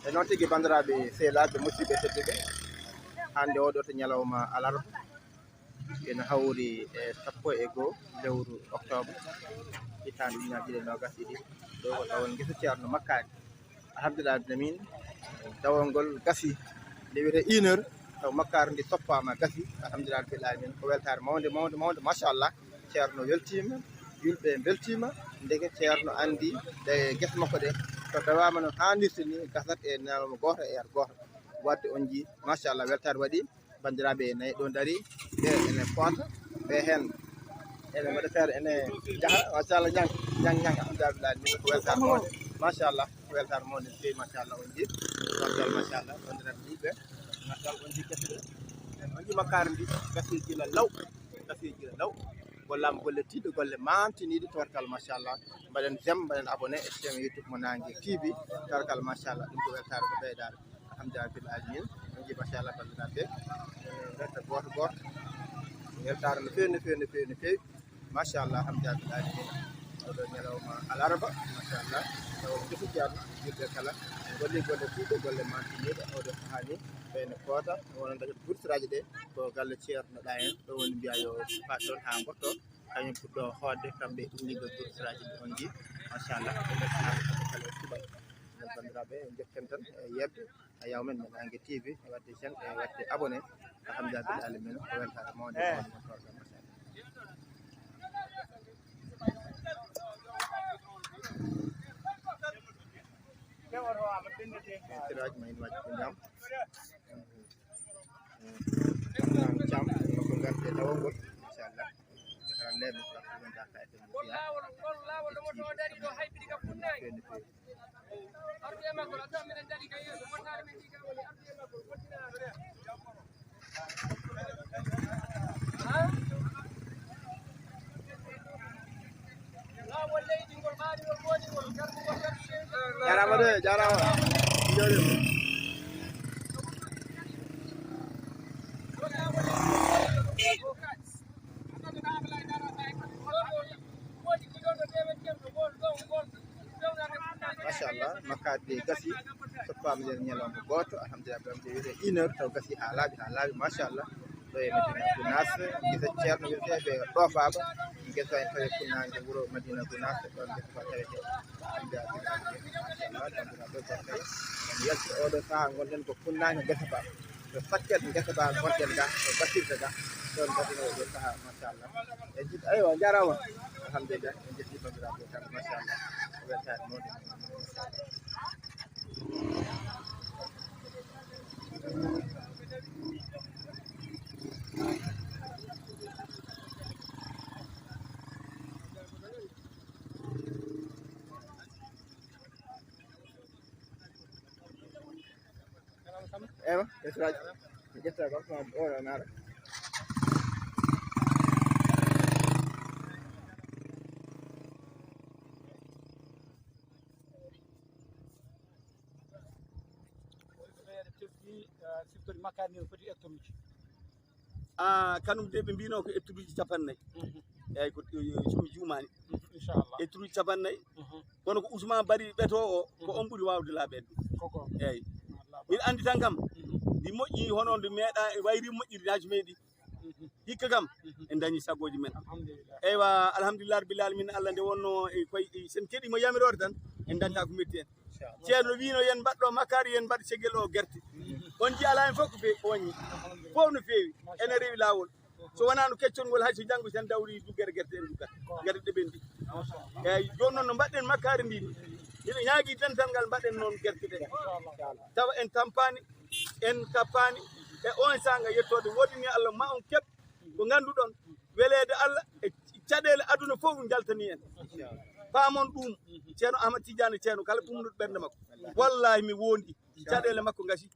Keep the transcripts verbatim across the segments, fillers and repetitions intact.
E noon tigi, banndiraaɓe sehlaaɓe, musidɓe tedduɓe, hannde oo ɗoo to ñalawma alarba, ina hawri e sappo e goo lewru oktoobre, hitaande ujunaaji ɗiɗi e noogaas e ɗiɗi. Ɗoo ko dawol ngesa Ceerno Makkaari. Alhamdulillahi rabbil aalamiin, dawol ngol gasi, nde wiyetee une heure, taw makkaari ndi soppaama, gasi. Alhamdulillahi rabbil aalamiin, ko weltaare mawnde, mawnde, mawnde, machallah. Ceerno weltiima, yulɓe mbeltiima, ndeke Ceerno anndi ɗe gese makko ɗe, so dawaama no haanirta ni, gasat e ñalawma gooto e heure gooto. Waɗde on njii, machallah, weltaare waɗi. Banndiraaɓe nayi ɗo ndarii, ɓe ene poota, ɓe heen ene mbaɗa feere, ene njaha, machallah, ñang, ñang, ñang, alhamdulillah, ni ko weltaare mawnde, machallah, ko weltaare mawnde no feewi, machallah, on njii, machallah, machallah, banndiraaɓe yimɓe, machallah, on njii gese ɗe, on njii makkaari ndi, gasii gila law, gasii gila law, gollaama golle tiiɗɗe, golle maantiniiɗe, tabarkalla, machallah, mbaɗen j'aime, mbaɗen abonné e chaîne YouTube mo Naange T V, tabarkalla, machallah, ɗum ko weltaare ko ɓeydaare. Alhamdulillahi rabbil aalamiin. On njii, machallah, banndiraaɓe. Ene ngarta gooto gooto. Weltaare no feewi, no feewi, no feewi, no feewi. Machallah, alhamdulillahi rabbil aalamiin. Oo ɗoo ñalawma alarba, machallah. Taw ko Ceerno, yimɓe kala. Golli golle ɗuuɗɗe, golle maantiniiɗe. Oo ɗoo sahaa ni, ɓe ene poota. Wonande burtiraaji ɗe, ko galle Ceerno ɗa en. Ɗo woni mbiyaa yo faat ɗoon haa ngotto. Kañum fuɗɗo hoodde, kamɓe ummiiɓe burtiraaji ɗi on njii. Machallah, ɓe ngarti haa kamɓe kala e suɓal. Nden banndiraaɓe, en njetten tan e yeɓde. A yaw men, men Naange T V, e waɗde j'aime, e waɗde abonné. Alhamdulillahi rabbil aalamiin, ko weltaare mawnde, mawnde, mawnde, machallah. Siraaji ma en waɗi ko ñaam. Caam, ko ngarte lawol ngol, machallah. Hara leeɓe ko ɗum darta e ɗum fiya. Jaaraama de, jaaraama. Jooɗi. Machallah, makkaari ndi gasi, soppaama nder ñalawma gooto, alhamdulillah, ɗum wiyetee une heure, taw gasi haa laaɓi, haa laaɓi, machallah. Ɗo e Madina Gunaas, gese Ceerno wiyetee ɓe ɗoofaama, gesa en tawi funnaange wuro Madina Gunaas, ɗoon gesa ba tawetee. Alhamdulillah, machallah, banndiraaɓe, en yalti oo ɗoo sahaa ngonɗen ko funnaange gesa ba. To Sakket ngesa ba ngonɗen ga, to Basirde ga, ɗoon mbaɗino oo ɗoo sahaa, machallah. En jiɗ-, aywa, njaaraama. Alhamdulillah, en jetti banndiraaɓe tan, machallah. Ko weltaare mawde. Ewa, esraji. Jetta ko ko o na nara. Siftori makkaari ndi no foti hectare uji. Ah, kanum de ɓe mbino ko hectare uji capannayyi. Mhm. Eyyi, ko, eh, somi juumani. Mhm, inchallah. Hectare uji capannayyi. Mhm. Kono ko Ousmane Bari ɓeto o, ko, mhm, on ɓuri wawde laaɓede ɗum. Koko. Eyyi. Wallaahi. Mbiɗa andi tan kam, mhm, ndi moƴƴi hono ndi meeɗa, wayri moƴƴiri naji meeɗi. Mhm. Hikka kam, mhm, en dañi sagoji men. Alhamdulillah. Eywa, alhamdulillah rabbil alamin, Allah nde wonno e koye, e sen keɗima yamiroore tan, en dañta ko metti en. Inchallah. Ceerno wino yen mbaɗɗo makkaari, yen mbaɗ cegel o gerte. Mhm. On ji ala hen fof ko fe-, ko wañi. Alhamdulillah. Fof no feewi. Machallah. Ene rewi laawol. So wonaa no keccol ngol, hay so janngo tan dawri duggere gerte en duggat. Gerte ɗe ɓenndi. Machallah. Eyyi, jooni noon no mbaɗɗen makkaari ndi ni. Mbiɗo ñaagii dental ngal mbaɗen noon gerte ɗe. Inchallah. Tawa en tampaani, en tappaani. E on saanga yettoode woodini Allah ma on keɓ ko ngannduɗon weleede Allah e caɗeele aduna fof njaltani en. Inchallah. Paamon ɗum, Ceerno Ahmad Tidiane Ceerno kala ɓumnuɗo ɓernde makko. Wallahi mi wondi. Caɗeele makko ngasi.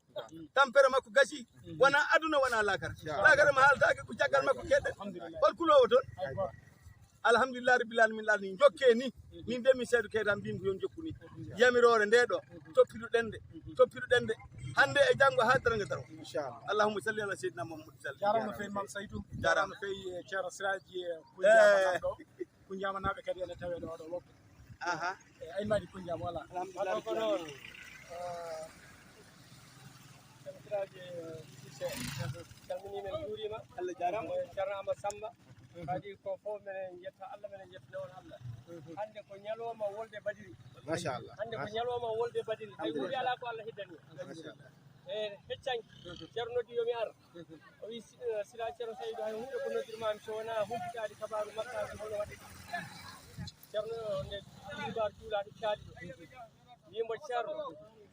Tampere makko gasi. Wona aduna, wona lakara. Lakara ma haaltaake ko caggal makko keɗɗen. Hol kuloowo toon? Alhamdulillah rabbil alamin, Allah ni jokke ni. Min de mi seedo keetan mbin ko yon jokku ni. Yamiroore nde ɗo. Toppiɗo ɗende. Toppiɗo ɗende. Hande e janngo haa darnga daro. Inchallah. Allahumma salli ala sayyidina Muhammad sallallahu alaihi wasallam. Jarama no feewi Mam Saydou. Jarama no feewi, eh, Ceerno Siraji, eh, Kunjama nanɗo. Kunjama naaɓe kadi ene tawe ɗo, ɗo woɓɓe. Aha. Eh, ay mbaɗi Kunjama wala. Alhamdulillah. Ko noon. Eh, Calminii men, njuuriima. Allah jaaraama. Ceerno Amadou Samba. Kadi ko fof menen njetta Allah, menen njettina on Allah. Hannde ko ñalawma wolde Badiri. Machallah. Hannde ko ñalawma wolde Badiri. Hay huunde alaa ko Allah heddani. Machallah. E heccanki, Ceerno noddi yo mi ar. O wi, si-, eh, sira Ceerno Saydu, hay huunde ko noddirmaami so wonaa humpitaade kabaaru makkaari hono waɗi. Ceerno nde kibaar juulaaɗo caali ɗo. Wimbo Ceerno,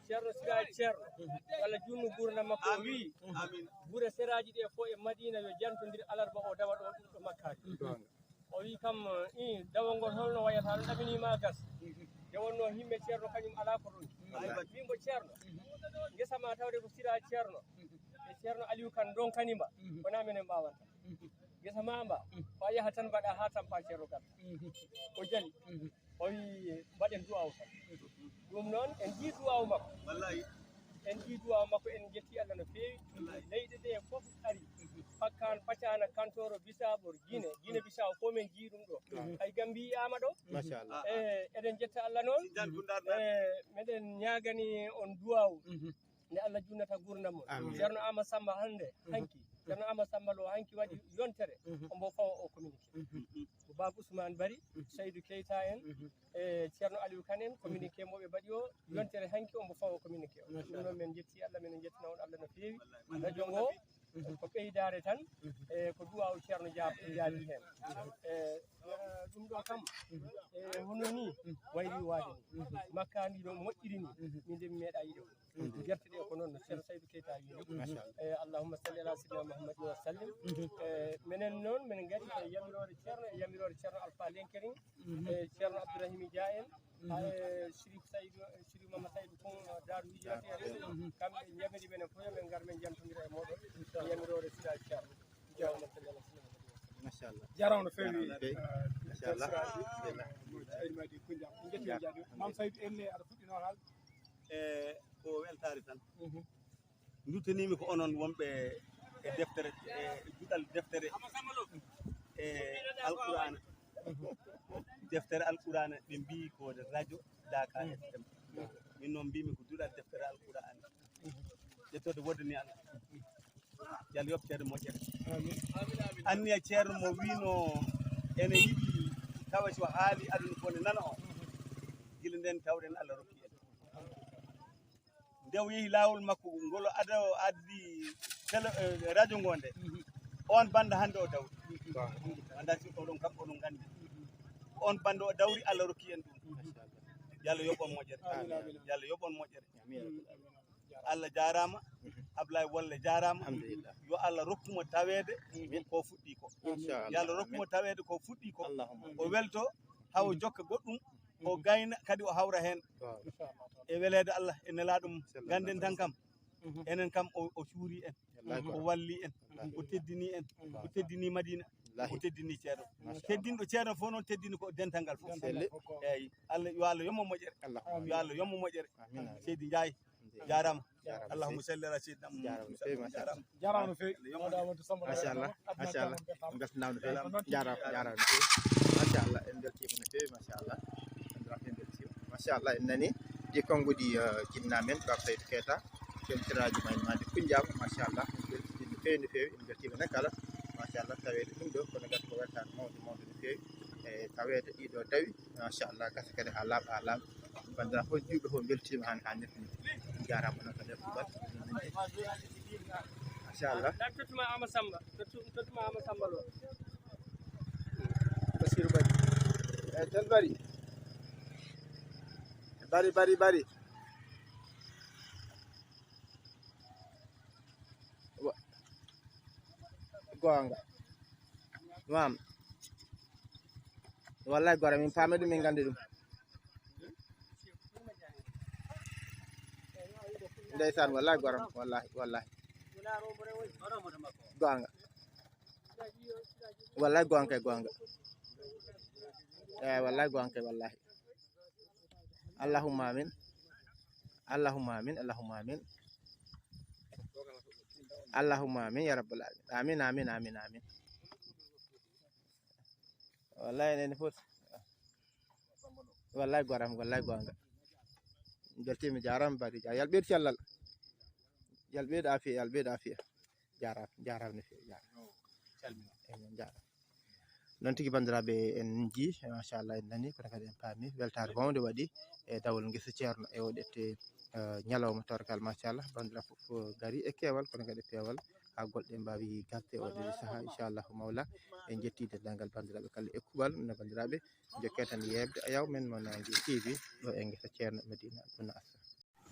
Ceerno sira Ceerno. Yo Allah juutnu nguurndam makko. O wi, gure seraaji ɗe fof e Madina yo jantondir alarba o dawa ɗo ɗum ɗo makkaari. O wi kam, i, dawol ngol holno wayata? No ɗamini ma gas. Nde wonno himme Ceerno kañum alaa ko ɗon. Wimbo Ceerno, ngesa ma tawde ko sira Ceerno. E Ceerno Aliou Kan donkani mba. Wona menen mbawanta. Ngesa ma mba, ko a yaha tan mbaɗa ha tampa Ceerno Ganta. O jali. O wi mbaɗen du'aaw tan. Ɗum noon en njii du'aaw makko. Wallahi. En njii du'aaw makko, en njetti Allah no feewi. Leyɗe ɗe fof ari. Pakkan, Pacana, Kantoro, Bisabor, Gine, Gine Bisaw fof men njii ɗum ɗo. Hay Gambi yiyaama ɗo. Machallah. E, eɗen njetta Allah noon. E, meɗen ñaagani on du'aaw. Nde Allah junnata nguurndam mon. Amin. Ceerno Amadou Samba hannde, hanki. Ceerno Amadou Samba Lo hanki waɗi yontere. Ombo fawa o communiqué. Ko Baba Ousmane Bari, Seydou Keita en, e Ceerno Aliou Kan en, communiqué mo ɓe mbaɗi o, yontere hanki ombo fawa o communiqué o. Ɗum noon men njetti Allah, men njettina on Allah no feewi. Radio ngo, ko ɓeydaare tan, e ko du'aaw Ceerno Jaab jaabi heen. E, eh, ɗum ɗo kam, e hono ni wayri waade ni. Makkaari ɗo moƴƴiri ni, min de mi meeɗa yiɗo. Gerte ɗe ko noon no Ceerno Saydu Keita wiyi ni. Machallah. E, Allahumma salli ala sayyidina Muhammadin wa sallim. E, menen noon, menen ngari e yamiroore Ceerno, e yamiroore Ceerno Alpha Lenkerin, e Ceerno Abdourahimi Dia en, e Chérif Saydou, e Chérif Mama Saydou Koum, Daaru Hijrata en. Kamɓe njamiri menen fof, men ngar men jantondira e mooɗon. E yamiroore sira Ceerno. Allahumma salli ala sayyidina Muhammadin wa sallim. Machallah. Jaaraama no feewi. Jaaraama no feewi. Eh, machallah. Seydi Madi Kunja. En njetti on jaaraama. Mam Saydu, en ne aɗa fuɗɗino haalde? E ko weltaare tan. Nduttaniimi ko onon wonɓe e deftere, e duɗal deftere, e Alqur'aana. Deftere Alqur'aana, ɓe mbii ko radio Daaka F M. Min noon mbiimi ko duɗal deftere Alqur'aana. Ƴettoode wodde ni Allah. Yo Allah yoɓ ceerno moƴƴere. Anniya ceerno mo wiino ene yiɗi tawa so haali aduna fof ne nana o. Gila nden tawɗen Allah rokki en. Nde o yehi laawol makko ngol, ada o addi tele, eh, radio ngo nde. On banda hannde o dawri. Anda si oɗon kam oɗon nganndi. On banda o dawri, Allah rokki en ɗum. Yo Allah yoɓ on moƴƴere. Yo Allah yoɓ on moƴƴere. Allah jaaraama. Ablaye Wolle jaaraama. Alhamdulillah. Yo Allah rokku mo taweede ko fuɗɗi ko. Inchallah. Yo Allah rokku mo taweede ko fuɗɗi ko. Allahumma. O welto, hawo jokka goɗɗum, o gayna, kadi o hawra heen. Waaw. E weleede Allah, e nelaaɗo mum. Sallallahu alaihi wasallam. Ngannden tan kam, enen kam o, o cuuri en, o walli en, o teddini en, o teddini Madina, o teddini ceerno. Machallah. Teddinɗo ceerno fof noon teddini ko dental ngal fof. Selle. Eeyi, Allah, yo Allah yoɓ mo moƴƴere. Allahumma. Yo Allah yoɓ mo moƴƴere. Amin, amin. Seydi Njaay, jaaraama. Jaaraama. Allahumma salli ala sayyidina Muhammad. Jaaraama no feewi, machallah. Jaaraama no feewi. Machallah, machallah. Mbeltanaama no feewi. Jaaraama, jaaraama no feewi. Machallah, en mbeltiima no feewi, machallah. En mbeltiima no feewi, machallah. Machallah, en nani ɗi konnguɗi, eh, jinna men, Baba Saydou Keita. Ken siraaji ma en maande kunjaama, machallah. En mbeltiima no feewi, no feewi. En mbeltiima ne kala, machallah. Taweede ɗum ɗo, kono gati ko weltaare mawnde, mawnde no feewi. E taweede ɗiɗo dawi, machallah, gasa kadi haa laaɓa, haa laaɓa. Banndiraaɓe fof, juulɓe fof mbeltiima hannde haa neɗɗo ni. Jaaraama noon kadi e kuuɓal. Machallah. Tottuma Ama Samba, tottu-, tottuma Ama Samba Lo. Basiru Bari. Eh, Tel Bari. Bari, Bari, Bari. Wa-, goonga. Maam. Wallahi gora, min paami ɗum, min nganndi ɗum. Ndeysaan, wallahi goram, wallahi, wallahi. Goonga. Wallahi goonga kay, goonga. Eh, wallahi goonga kay, wallahi. Allahumma amin. Allahumma amin, Allahumma amin. Allahumma amin ya rabbal alamin. Amin, amin, amin, amin. Wallahi, enen fof. Wallahi goram, wallahi goonga. Beltiima, jaaraama, Bari Dia. Yo Allah ɓeydu cellal. Yalɓeeɗo afiya, yalɓeeɗo afiya. Jaaraama, jaaraama no feewi, jaaraama. Calmina. Eyi, min njaaraama. Noon tigi, banndiraaɓe, en njii, machallah, en nani, kono kadi en paami weltaare mawnde waɗi e dawol ngesa Ceerno e o ɗette, eh, ñalawma torgal, machallah, banndiraaɓe fof gari e keewal, kono kadi e peewal, haa golle ɗe mbaawi gasde e oɗo sahaa, inchallahu mawla. En njetti denndaangal banndiraaɓe kala e kuuɓal, no banndiraaɓe njokke tan yeeɓde e yaw men mo Naange T V ɗo e ngesa Ceerno Madina Gunaas.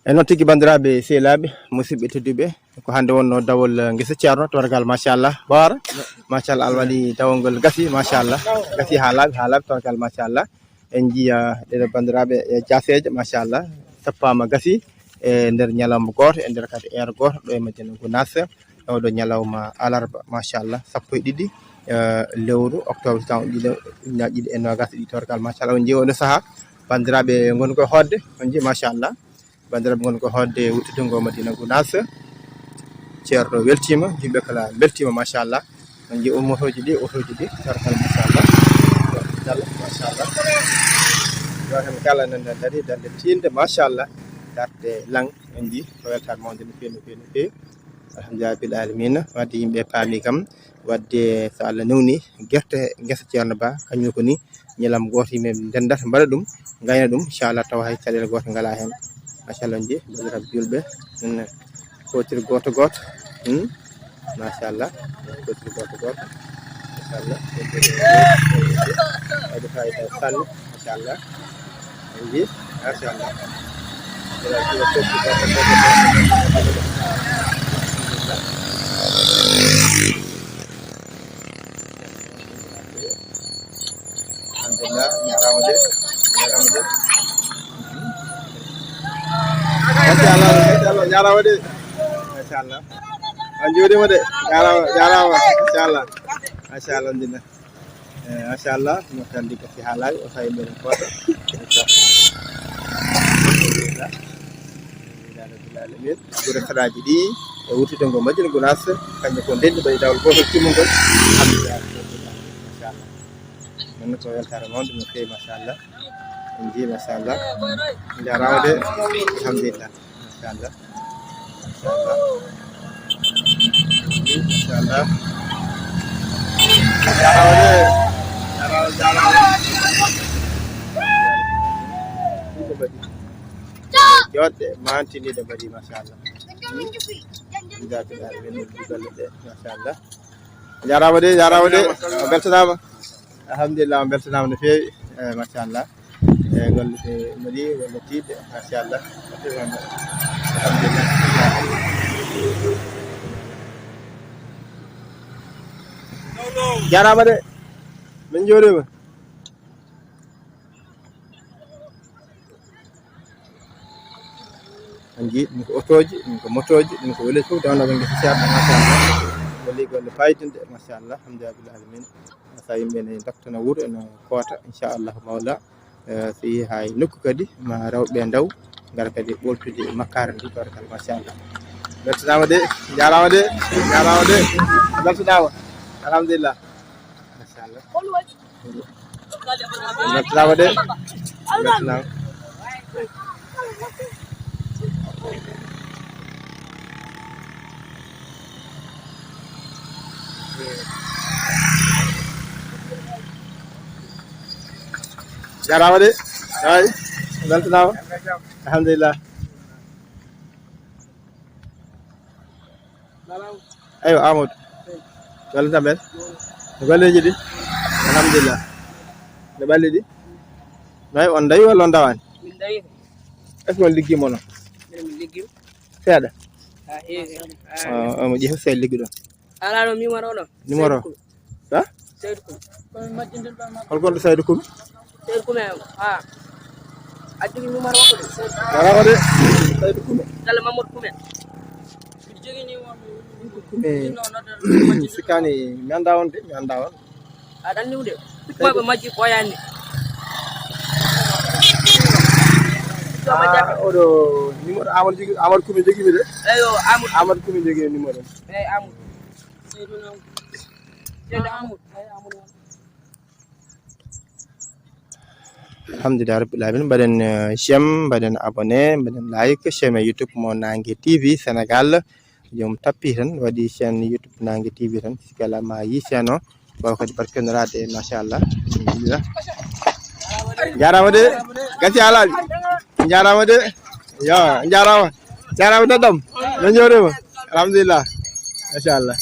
E noon tigi, banndiraaɓe sehilaaɓe, musidɓe tedduɓe, ko hannde wonnoo dawol, eh, ngesa Ceerno, torgal, machallah, Baara, machallah, Allah waɗi dawol ngol gasi, machallah, gasi haa laaɓi, haa laaɓi, torgal, machallah. En njiya ɗeɗo banndiraaɓe e jaaseeje, machallah, sappaama gasi e nder ñalawma gooto, e nder kadi heure gooto, ɗo e Madina Gunaas, e oɗo ñalawma alarba, machallah, sappo e ɗiɗi, eh, lewru octobre, taw ɗiɗo, ujunnaji ɗiɗi e noogas e ɗiɗi, torgal, machallah. On njii oɗo sahaa, banndiraaɓe ngoni koye hootde, on njii, machallah. Banndiraaɓe ngoni ko hootde wuttude ngo Madina Gunaas. Ceerno weltiima, yimɓe kala mbeltiima, machallah. On njii motooji ɗi, otooji ɗi, torgal, machallah. Machallah, machallah. Yo heen kala nana darii darnde tiiɗnde, machallah. Darnde laŋ, en njii ko weltaare mawnde no feewi, no feewi, no feewi. Alhamdulillahi rabbil aalamiina. Wadde yimɓe paami kam, wadde so Allah newni, gerte ngesa Ceerno Ba, kañum ko ni, ñalawma gooto yimɓe ndendata, mbaɗa ɗum, ngayna ɗum, inchallah, tawa hay caɗeele gooto ngalaa heen. Machallah, nji, banndiraaɓe juulɓe, min kootiri gooto gooto. Hmm? Machallah, kootiri gooto gooto. Machallah. Waɗi fayida sanne, machallah. En nji, machallah. Alhamdulillah, ñaaraama de, ñaaraama de. Machallah, machallah, ñaaraama de. Machallah. On njuuriima de. Ñaaraama, ñaaraama. Machallah. Machallah, alhamdulillah. Eh, machallah, no kandi ko si haalaaji, o sawi mbeɗen koota. Alhamdulillah. Alhamdulillah rabbil aalamiin. Gure saraaji ɗi, e wuttude ngo Madina Gunaas, kañum ko ndenndi mbaɗi dawol gootol timmungol. Alhamdulillah. Machallah. Min ko weltaare mawnde no feewi, machallah. En nji, machallah. Njaaraama de. Alhamdulillah. Machallah. Machallah. Machallah. Njaaraama de. Njaaraama, njaaraama. Ɗum ko mbaɗi. Jooɗde, mantiniiɗo mbaɗi, machallah. Alhamdulillah, min nji golle ɗe, machallah. Njaaraama de, njaaraama de. On mbeltanaama. Alhamdulillah, on mbeltanaama no feewi. Eh, machallah. Eh, golle ɗe mbaɗi, golle tiiɗɗe, machallah. Alhamdulillah. Njaaraama de. Min njuuriima. En nji ɗum ko otooji, ɗum ko motooji, ɗum ko weleeji fof, dawnoo ɓe ngesa Ceerno, machallah. Weli golle paydinɗe, machallah, alhamdulillah rabbil aalamiin. So yimɓe ne ndoktana wuro, ene koota, inchallahu mawla. Eh, so yehi haa e nokku kadi, ma rewɓe ndaw, ngara kadi ɓoltude makkaari ndi, barkal, machallah. Mbeltanaama de, njaaraama de, njaaraama de, mbeltanaama. Alhamdulillah. Machallah. Mbeltanaama de. Mbeltanaama. Njaaraama de. Ay, mbeltanaama. Alhamdulillah. Eywa, Amadou. Golle tan ɓen? No golleeji ɗi? Alhamdulillah. No ɓalli ɗi? No wayi, on ndawi walla on ndawaani? Min ndawi. Est-ce que on liggiima noon? Min liggiima. Seeɗa? Ah, heewi. Ah, omo ƴeewa seeɗa ligguɗon. Alaa ɗo numéro ɗo. Numéro? Seeɗa. Ha? Seydou Koumé. Hol gonɗo Seydou Koumé? Seydou Koumé, ha. A jogii numéro makko de, Seydou. Alaa o de, Seydou Koumé. Galle Mamadou Koumé. Miɗo jogii numéro. Koumé. Sikkani, mi anndaa on de, mi anndaa on. Aɗa anndi ɗum de. Ɓiɓɓe maɓɓe majji ɓooyaani. Ah, oɗo numéro Amadou jogii, Amadou Koumé jogii mi de. Eyo, Amadou. Amadou Koumé jogii numéro. Eyi, Amadou. Seydou Amadou. Seydou Amadou. Eyi, Amadou. Alhamdulillah rabbil alamin. Mbaɗen, eh, j'aime, mbaɗen abonné, mbaɗen like, chaîne YouTube mo Naange T V Sénégal. Joom tappi tan, waɗi chaîne YouTube Naange T V tan, sikki alaa ma yi chaîne o, ɓaawa kadi barkiniraade, machallah. Alhamdulillah. Jaaraama de, gasi alaaji. Jaaraama de. Yo, jaaraama. Jaaraama neɗɗo am. No njooɗima? Alhamdulillah. Machallah.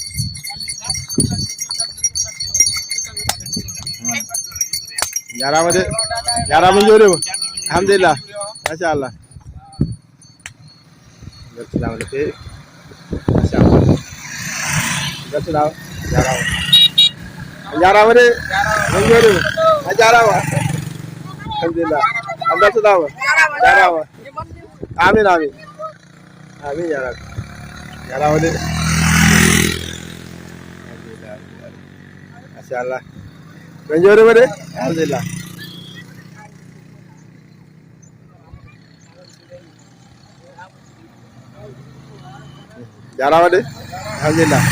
Jaaraama de. Jaaraama njooɗima. Alhamdulillah. Machallah. Beltanaama no feewi. Machallah. Beltanaama. Jaaraama. A jaaraama de. No njooɗima? A jaaraama. Alhamdulillah. A beltanaama. Jaaraama. Amin, amin. Amin, ya Rabbi. Jaaraama de. Alhamdulillah. Machallah. No njooɗima de? Alhamdulillah. Jaaraama de. Alhamdulillah.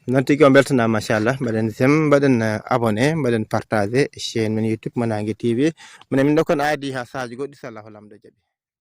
Noon tigi, on mbeltanaama, machallah. Mbaɗen j'aime, mbaɗen, eh, abonné, mbaɗen partagé chaîne men YouTube Mo Naange T V. Minen min ɗo kon aadi haa saaji goɗɗi, so Allahu Laamɗo jaɓi.